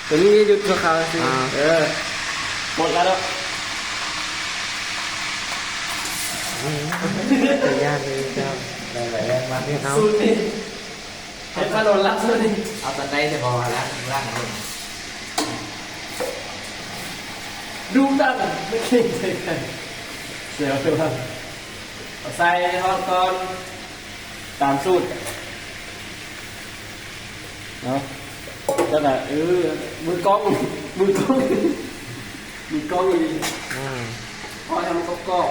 ຕົວນີ້ຢຸດຊົ່ວຄາວຊື່ ອ່າ ເອີ ໝົດແລ້ວເນາະ ອືມ ເປັນຍາດເລີຍເຈົ້າ ໄດ້ໆ ມາ ເອົາ ສູດນີ້ ເຮັດມາໂດນລະສູດນີ້ ເອົາຕອນໃດແຕ່ບໍ່ວ່າລ້າງ ລ້າງເອົາ ດຸດັນ ໄມ່ເກງໃຈໃຜ ແຊວເທື່ອ ເອົາໃສ່ຮອດກ່ອນ ຕາມສູດເນາະ ແລ້ວກະ ເອີ ມືກ້ອງ ມືກ້ອງ ມືກ້ອງອີ່ຫຼີ ອືມ ພໍໃຫ້ມັນກອບ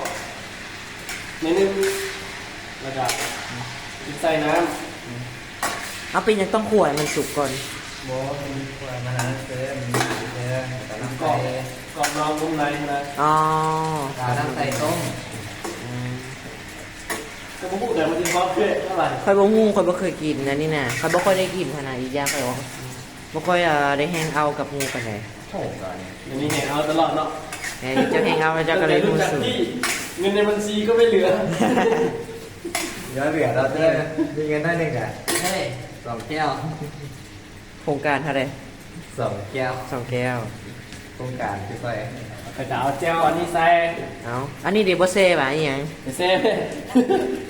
ໆ ໜ້ອຍໜຶ່ງ ແລ້ວກະໃສ່ນ້ຳ ເຮົາເປັນຫຍັງຕ້ອງຂົ້ວໃຫ້ມັນສຸກກ່ອນ? ບໍ່ ມັນຂົ້ວໃຫ້ມັນອັນນັ້ນເຊີ ມັນໜາເຊີ ແລ້ວກໍນຳໃສ່ ກອບນອກນຸ່ມໃນຫັ້ນນະ ອໍ ແລ້ວນຳໃສ່ຕົ້ມ ອືມ ກໍບໍ່ຮູ້ແຕ່ມັນຊິຮອດເພດເທົ່າໃດ ຂ້ອຍບໍ່ຮູ້ ຂ້ອຍບໍ່ເຄີຍກິນອັນນີ້ນະ ຂ້ອຍບໍ່ຄ່ອຍໄດ້ກິນຫັ້ນນະ ອີກຢ່າງຂ້ອຍບໍ່ ບໍ່ຄ່ອຍ ເອີ ໄດ້ແຮງເອົາກັບໝູ່ປານໃດ ໂອ້ ດຽວນີ້ແຮງເອົາຕະຫຼອດເນາະ ແມ່ນ ເຈົ້າແຮງເອົາ ເຈົ້າກໍເລີຍຮູ້ສູດ ເງິນໃນບັນຊີກໍໄມ່ເຫຼືອ ເຫຼືອ ເຫຼືອແລ້ວເດີ ມີເງິນໜ້ອຍໜຶ່ງກະ ເຮີ້ຍ ສອງແກ້ວ ໂຄງການເທົ່າໃດ? ສອງແກ້ວ ສອງແກ້ວ ໂຄງການຄືຂ້ອຍ ຂ້ອຍຈະເອົາແຈ່ວອັນນີ້ໃສ່ ເອົາ ອັນນີ້ເດ ບໍ່ແຊ່ຫວາ ອີຫຍັງ ແຊ່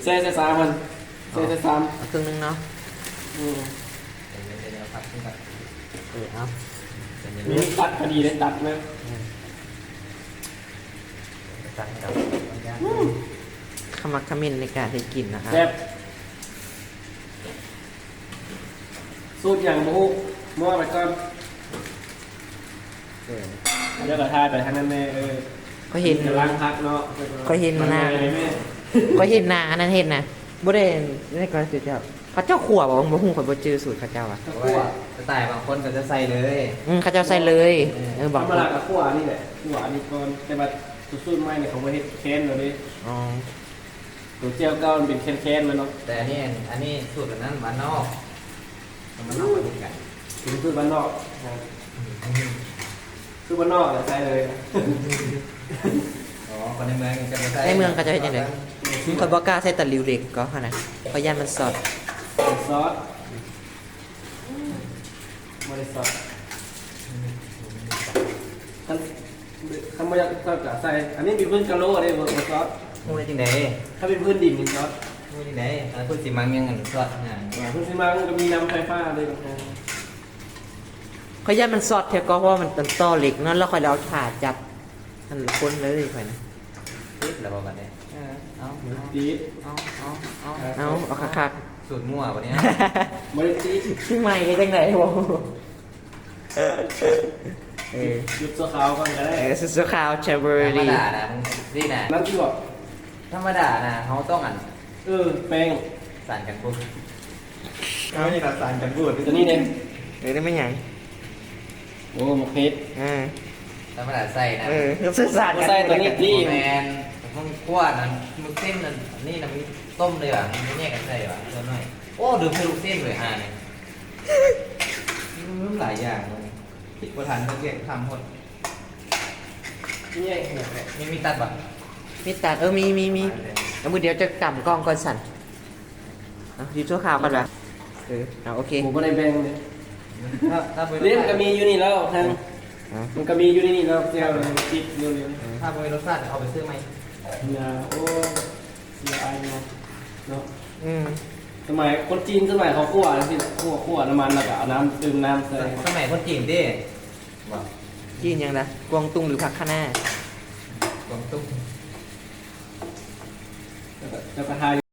ແຊ່ໃສ່ຊາມມັນ ເອົາ ແຊ່ໃສ່ຊາມ ເອົາເຄິ່ງໜຶ່ງເນາະ ອືມ ເອີ ເອົາ ມີຕັດພໍດີເດ້ ຕັດເລີຍ ອືມ ຂະໝັກຂະໝິ່ນໃນການເຮັດກິນນະຄະ ແຊບ ສູດຫຍັງບໍ່ຮູ້ ມົວໄປກ່ອນ ເອີ ແລ້ວກໍຖ່າຍໄປທາງນັ້ນແດ່ ເອີ ຂ້ອຍເຫັນ ກຳລັງພັກເນາະ ຂ້ອຍເຫັນໜ້າ ຂ້ອຍເຫັນໜ້າອັນນັ້ນເຫັນນະ ບໍ່ໄດ້ ໄດ້ກໍຄືເຈົ້າ ເຂົາເຈົ້າຂົ້ວບໍ່ ບໍ່ຮູ້ ຂ້ອຍບໍ່ຈື່ສູດເຂົາເຈົ້າວ່າ ເຂົາຂົ້ວ ສະໄຕບາງຄົນກໍຈະໃສ່ເລີຍ ອືມ ເຂົາເຈົ້າໃສ່ເລີຍ ເອີ ເອີ ບາງຄົນ ທຳມະດາກໍຂົ້ວອັນນີ້ແຫຼະ ຂົ້ວອັນນີ້ກ່ອນ ແຕ່ວ່າສູດໃໝ່ນີ້ເຂົາບໍ່ເຮັດແຄນແລ້ວເດ້ ອໍ ຕົວແຈ່ວເກົ່າມັນເປັນແຄນໆ ແມ່ນບໍ່? ແຕ່ອັນນີ້ ອັນນີ້ສູດອັນນັ້ນບ້ານນອກ ບ້ານນອກເປັນກັນ ເປັນສູດບ້ານນອກ ອືມ ສູດບ້ານນອກແຫຼະໃສ່ເລີຍ ອໍ ຄົນໃນເມືອງຈະບໍ່ໃສ່ ໃນເມືອງເຂົາເຈົ້າເຮັດຈັ່ງໃດ? ຂ້ອຍບໍ່ກ້າໃສ່ຕະຫຼິວເຫຼັກກໍຫັ້ນນະ ຂ້ອຍຢ້ານມັນຊອດ ຊອດ ບໍ່ໄດ້ຊອດ ຄັນ ຄັນບໍ່ຢາກຊອດກະໃສ່ ອັນນີ້ມີພື້ນກະໂຫຼເດ້ ບໍ່ ບໍ່ຊອດ ຮູ້ໄດ້ຈັ່ງໃດ? ຄັນເປັນພື້ນດິນນີ້ຊອດ ຮູ້ຈັ່ງໃດ? ອັນພື້ນຊີມັງຍັງອັນຊອດນະ ອາ ພື້ນຊີມັງມັນກໍມີນ້ຳໄຟຟ້າເດ້ ຂ້ອຍຢ້ານມັນຊອດແທ້ກໍ ເພາະວ່າມັນ ມັນຕໍ່ເຫຼັກເນາະ ແລ້ວຂ້ອຍເລີຍເອົາຜ້າຈັບ ຫັ້ນຄົນເລີຍຂ້ອຍນະ ຕິດແລ້ວບໍ່ບັດນີ້? ເອີ ເອົາ ຕິດ ເອົາ ເອົາ ເອົາ ເອົາ ເອົາຄັກໆ ສູດມົວບັດນີ້ ບໍ່ໄດ້ຕິດ ຊິໃໝ່ໄປຈັ່ງໃດບໍ່? ເອີ ຢຸດຊົ່ວຄາວກ່ອນກໍໄດ້ ເອີ ຢຸດຊົ່ວຄາວ ເທມໂປຣາຣີ ທຳມະດານະ ນີ້ນະ ນັ້ນຄືແບບ ທຳມະດານະ ເຮົາຕ້ອງອັນ ເອີ ແປ້ງ ສານກັນບູດ ເອົາ ນີ້ລະສານກັນບູດ ຕົວນີ້ເດ້ ເອີ ນີ້ແມ່ນຫຍັງ? ໂອ້ ໝາກເຜັດ ເອີ ທຳມະດາໃສ່ນະ ເອີ ໃສ່ສານກັນບູດ ບໍ່ໃສ່ຕົວນີ້ຕິ ບໍ່ແມ່ນ ເຮົາຂົ້ວນັ້ນ ລູກຊີ້ນນັ້ນ ອັນນີ້ນະ ມີຕົ້ມເລີຍຫວາ ມີແຍກກັນໃສ່ຫວາ ສ່ວນໜ້ອຍ ໂອ້ ລືມໃສ່ລູກຊີ້ນເລີຍຫານີ້ ລືມຫຼາຍຢ່າງເລີຍ ຄິດບໍ່ທັນ ເຂົາແຍກທຳໂພດ ມີແຍກຫຍັງແຫຼະ ມີ ມີຕັດບໍ່? ມີຕັດ ເອີ ມີ ມີ ມີ ເອົາ ມື້ດຽວຈະກຳກ້ອງກ່ອນຊັ້ນ ເອົາ ຢຸດຊົ່ວຄາວກ່ອນຫວາ ເອີ ເອົາ ໂອເຄ ບໍ່ໄດ້ແບ່ງເດ້ ຖ້າ ຖ້າບໍ່ ເດ້ ມັນກໍມີຢູ່ນີ້ແລ້ວ ເອີ ມັນກໍມີຢູ່ໃນນີ້ແລ້ວ ແຈ່ວມັນຕິດຢູ່ນີ້ ເອີ ຖ້າບໍ່ມີລົດຊາດ ເອົາໄປຊື້ໃໝ່ ນະ ໂອ້ ເສຍອາຍເນາະ ເນາະ ອືມ ສະໄໝຄົນຈີນ ສະໄໝເຂົາຂົ້ວຈັ່ງຊີ້ແຫຼະ ຂົ້ວ ຂົ້ວນ້ຳມັນ ແລ້ວກໍເອົານ້ຳ ຕື່ມນ້ຳໃສ່ ສະໄໝຄົນຈີນເດ້ ບໍ່ ຈີນຫຍັງນະ ກວາງຕຸ້ງ ຫຼື ພາກຄະນາ ກວາງຕຸ້ງ ເຈົ້າກໍ ເຈົ້າກໍຖ່າຍ